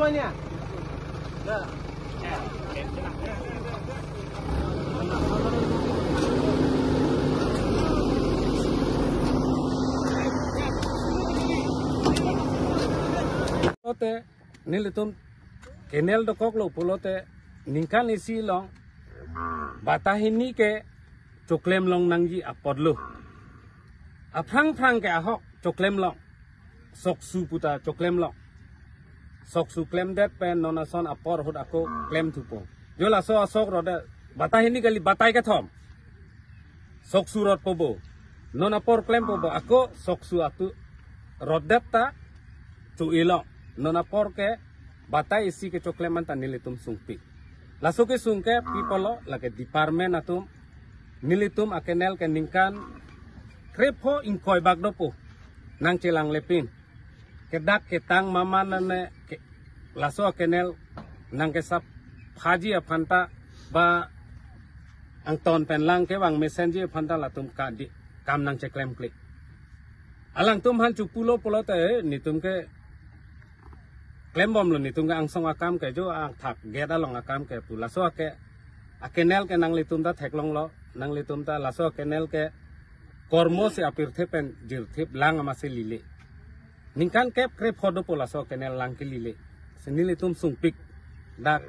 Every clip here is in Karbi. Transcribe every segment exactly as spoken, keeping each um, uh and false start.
Lote nelitum canal dokoklo pulote ningkan isi along bata hini ke choklem longnangji apotlo. Aphrang phrang ke ahok choklem long. Soksu puta choklem long. Soksu klemdet pen non ason apor ahut ako klem thupo. Jo laso asok rode bata hini kali, batai kethom. Soksu rotpo bo. Non apor klempo bo, ako soksu atu rotdet ta chu-i long. Non apor ke bata isi ke choklem anta nelitum sungpi. Laso kesung ke pi apotlo, lake department atum nelitum acanal ke ningkan krepho ingkoi bak dopo nangchelang lepin. Kedak ketang mama nane ke, laso acanal nangkesap phaji aphanta ba angton pen lang kevang mesenji aphanta latum kadi kam nangcheklemkle. Alangtum aphan chopulo pulote, eh, netum ke klembomlo, netum ke angsong akam ke, jo angthak gate along akam ke pu. Laso ake acanal ke nanglitum ta theklonglo, nanglitum ta laso acanal ke kormo si apirthe pen jirthip lang amatsi lile. Ningkan kep krepho dopo laso acanal lang kelile. Si nelitum sungpik dak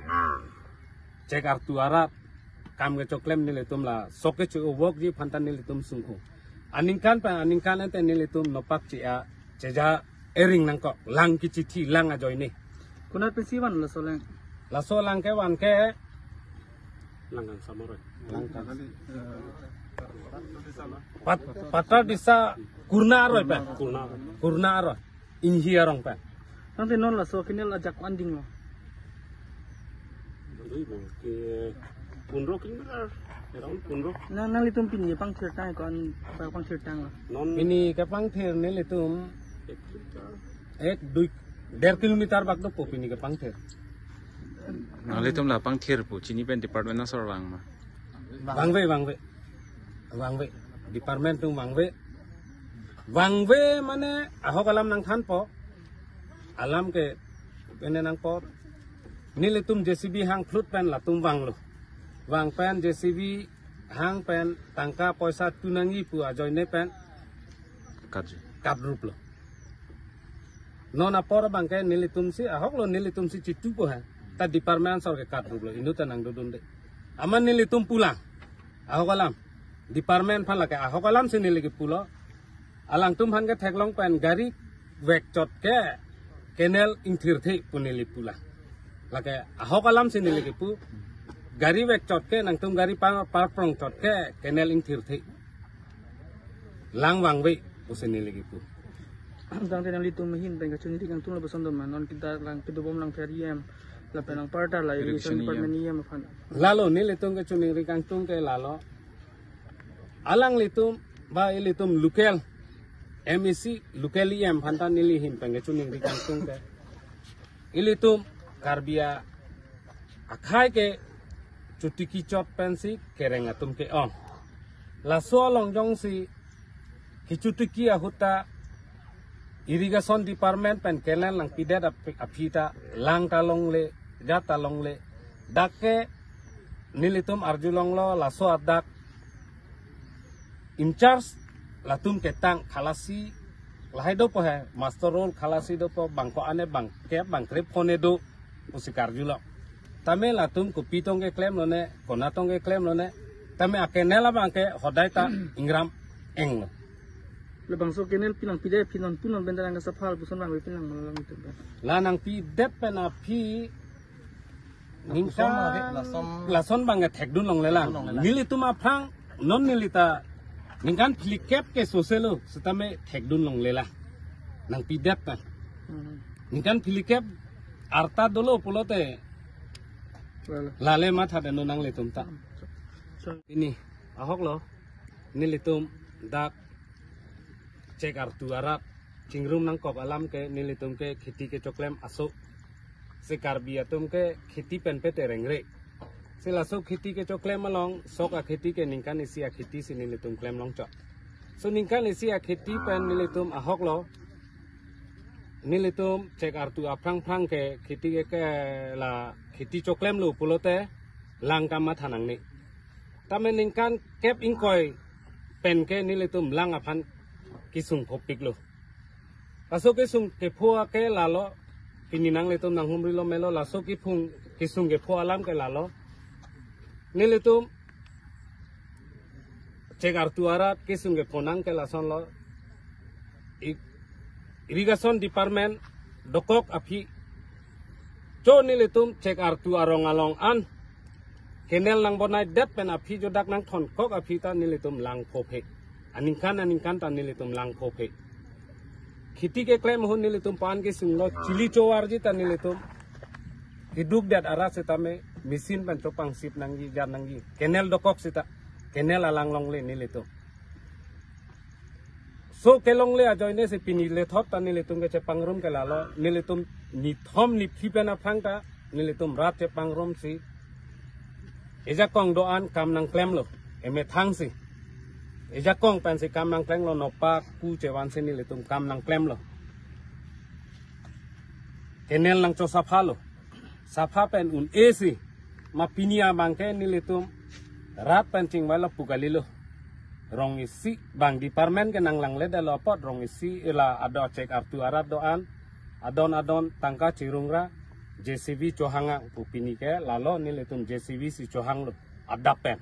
Chek Artu arat kam kechoklem nelitum la sok kecho-o vokji aphanta nelitum sungko. Aningkan pen aningkan ente nelitum nopak chi a cheja ering nangkok, lang kechithi lang ajoine. Konat pensi van laso lang? Laso lang kevan ke Langkan Samar. Langkan. Pat-, Patra Disa Kurna aroi pen. Kurna. Kurna aroi. Inghi arong pen. Tangte non laso acanal ajak ko-an dinglo? Dui bo ke pondro kilometer, around pondro. Nang, nanglitum pini pangthirtang ko-an, pangthirtanglo? Non pini kepangthir nelitum ek kilometer, ek dui, der kilometer bak dopo pini kepangthir. Nanglitum la pangthir pu, chini pen department asor vang ma? Vangve, vangve. Vangve. Department atum vangve. Vangve mane ahok alam nangthanpo. Alam ke pene nangpo. Nelitum J C B hang phlut pen latum vanglo. Vang pen J C B hang pen tangka poisa tu nangji pu ajoine pen Katju. Katruplo. Non apor abang ke nelitum si, ahoklo nelitum si chitupo ha. Ta department asor ke katruplo, inut ta nangdodunde. Amat nelitum pulang. Ahok alam. Department aphan lake ahok alam si neli kepulo. Alangtum aphan ke theklong pen gari vekchot ke canal ingthirthe pu neli pulang. Lake ahok alam si neli kepu. Gari vekchot ke nangtum gari par, parprongchot ke canal ingthirthe. Lang vangve pusi neli kepu. Tangte nanglitum ahin pen kachiningri kangtung lapuson do ma, non kita lang kedobom lang P R E M, lapen anparta la Irrigation Irrigation E M. Department E M aphan. Lalo nelitum kachiningri kangtung ke lalo. Alanglitum ba ilitum local M A C, local E M aphanta neli ahin pen kachiningri kangtung ke. Ilitum Karbi a akhai ke chotiki chot pensi kereng atum ke-ong. Laso along jongsi kechotiki ahut ta irrigation department pen canal nangpidet ap-, aphi ta lang ta longle, jat ta longle. Dak ke nelitum arjulonglo laso adak in charge latum ketang Khalasi lahai dopo he, muster roll Khalasi dopo, bang ko-an ne bang kep bang krepho ne do pusi karjulo. Tame latum kopi tong keklemlo ne, konat tong keklemlo ne. Tame acanal abang ke hodai ta ingram englo. Labangso canal pi nangpidet aphi non pu non benda nangkasaphal puson bang pi nang malam itu. La nangpidet pen aphi Lapuson ningkan ave, lason lason bang ke thekdun longle lang. Thekdun longle lang. Nelitum aphrang non neli ta ningkan phlikep ke soselo setame thekdun longle lang. Nangpidet ta. Hmm. Ningkan phlikep arta dolo pulote. Lalo. Lale matha deno nanglitum ta. Hmm. So, ini ahoklo nelitum dak Chek Artu arat chingrum nangkok alam ke nelitum ke kheti kechoklem aso. Si Karbi atum ke kheti pen pete rengre. Si laso kheti kechoklem along sok akheti ke ningkan isi akheti si nelitum klemlong chot. So ningkan isi akheti pen nelitum ahoklo. Nelitum chek artu aphrang phrang ke kheti ke, ke la kheti choklemlo pulote lang kamatha nangne. Tame ningkan kep ingkoi pen ke nelitum lang aphan kesung phopiklo. Laso kesung kepho ke lalo, pini nanglitum nanghumrilo melo, laso kepho kesung kepho alam ke lalo. Nelitum chek artu arat kesung kepho nang ke lasonlo. I-, Irrigation Department dokok aphi cho nelitum chek artu arong along an canal nangbonai det pen aphi jo dak nangthonkok aphi ta nelitum lang phophe. Aningkan aningkan ta nelitum lang phophe. Kheti keklem ahut nelitum pan kesunglo, chili chovarji ta nelitum keduk det arat sitame machine pen chopangsip nangji, jar nangji. Canal dokok sita, canal alang longle nelitum. So kelongle ajoine si pini lethot ta nelitum kechepangrum ke lalo, nelitum nithom niphli pen aphrang ta nelitum rat chepangrumsi ejakong do-an kam nangklemlo, emethang si. Ejakong pensi kam nangklemlo, nopak ku chevansi nelitum kam nangklemlo. Canal nangcho saphalo. Sapha pen un-e si. Ma pini abang ke nelitum rat pen chingvailo pu kalilo. Rong isi bang department ke nanglangledetlo apot, rong isi ila ado chek artu arat do-an, adon adon tangka chirung ra J C B chohang ang pu pini ke lalo nelitum J C B si chohanglo. Adap pen.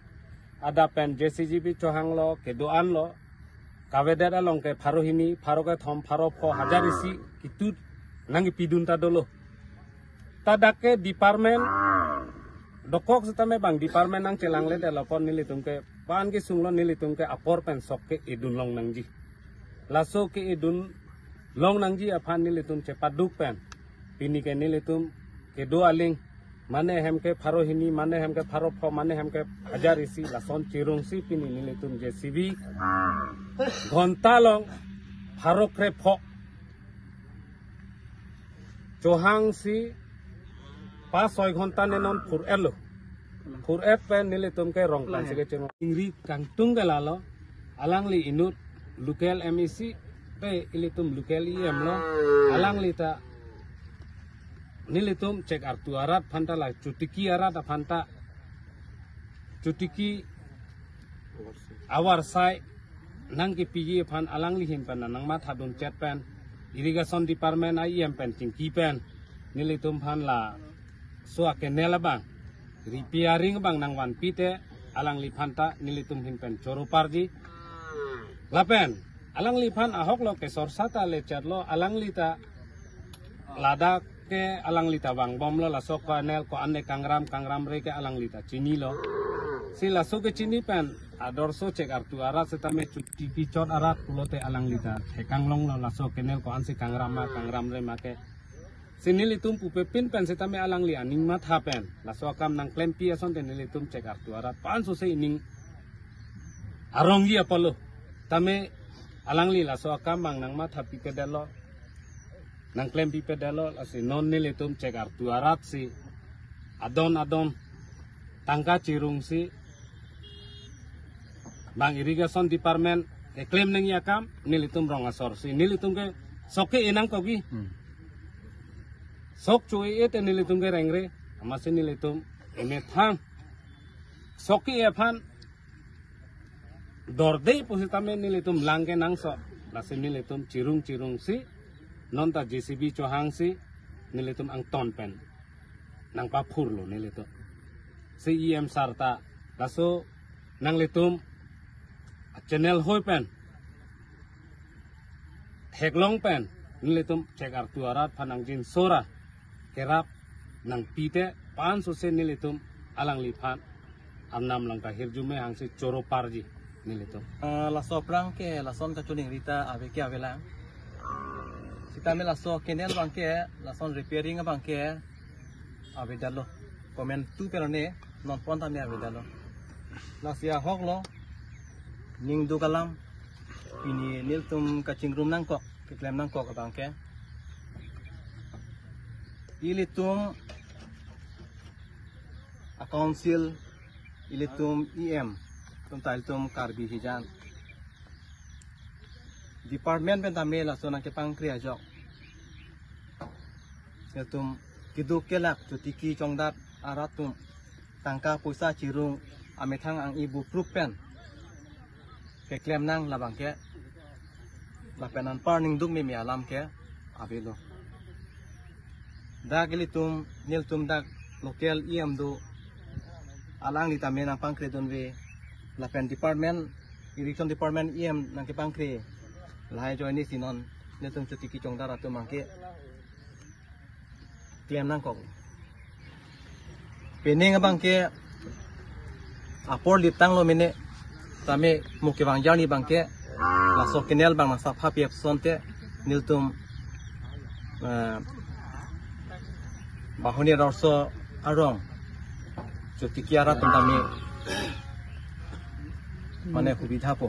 Adap pen J C B chohanglo, kedo-anlo. Kavedet along ke pharo hini, pharo kethom, pharo pho, hajar isi ketut nangkepidun ta dolo. Ta dak ke department dokok sitame bang department nangchelangledetlo apot nelitum ke pan kesunglo, nelitum ke apor pen sok ke-edun long nangji. Laso ke-edun long nangji aphan nelitum chepaduk pen pini ke nelitum kedo aling, mane hem ke pharo hini, mane hem ke pharo pho, mane hem ke hajar isi, lason chirungsi pini nelitum J C B ghonta along pharo krepho chohangsi pas soi ghonta ne non phur-etlo. Phur-et pen nelitum ke rong pen si kecheng. Ingri kangtung ke lalo, alangli inut local M A C pe, ilitum local E M lo, alangli ta nelitum chek artu arat aphan ta la chotiki arat aphan ta, chotiki avarsai nangkepiji aphan alangli ahin pen nangmathadun chet pen, Irrigation Department a-E M pen chingki pen nelitum aphan laso a-canal abang repairing abang nangvanpi te alangliphan ta nelitum ahin pen choro parji. Lapen alangliphan ahoklo, kesorsa ta le chetlo, alangli ta ladak ke alangli ta vangbomlo, laso canal ko-an ne kangram, kangramre ke alangli ta chinilo. Si laso kechini pen adorso chek artu arat sitame chotiki chot arat pulote alangli ta theklonglo, laso canal ko-ansi kangram ma kangramre ma ke. Si nelitum pupe pin pen sitame alangli aning matha pen laso akam nangklempi asonte nelitum chek artu arat pansose ining arongji apotlo. Tame alangli laso akam abang nangmatha pipedetlo, nangklem pipedetlo, lasi non nelitum chek artu arat si adon adon tangka chirungsi bang Irrigation Department keklem nangji akam nelitum rong asor si nelitum ke sok ke-e nangkokji. Hmm. Sok cho-e-et nelitum ke rengre, amatsi nelitum emethang sok ke-e aphan dorde pusitame nelitum lang kenangsot. Lasi nelitum chirung chirungsi non ta J C B chohangsi nelitum angton pen nangpaphurlo nelitum. Si E M sir ta laso nanglitum channel hoi pen theklong pen nelitum chek artu arat aphan nangjinso ra kerap nangpi te pansose nelitum alangliphan arnam along ta hirjume hangsi choro parji nelitum. Ah, laso aphrang ke lason kachiningri ta ave ke avelang. Sitame laso canal abang ke, lason repairing abang ke avedetlo. Komantu pen ne non pon tame avedetlo. Lasi ahoklo, ning duk alam, pini nelitum kachingrum nangkok, keklem nangkok abang ke, ilitum a-council, ilitum E M, tum ta ilitum Karbi hijan department pen tame laso nangkepangkri ajok Netum keduk kelak chotiki chongdat arat atum tangka poisa chirung amethang ang-i bupruk pen keklem nang labang ke, lapen anpar ningduk meme alam ke avelo. Dak ilitum, nelitum dak local E M do, alangli tame nangpangkre dunve, lapen department, irrigation department E M nangkepangkre, lahai ajoine si non nelitum chotiki chongdat atum abang ke klem nangkok. Pening abang ke apor lip tanglo mene, tame mo kevang arni abang ke laso canal abang nangsaphap-i apusonte nelitum, eh, Bahuni Rorso arong chotiki arat atum tame mane hubidhapo.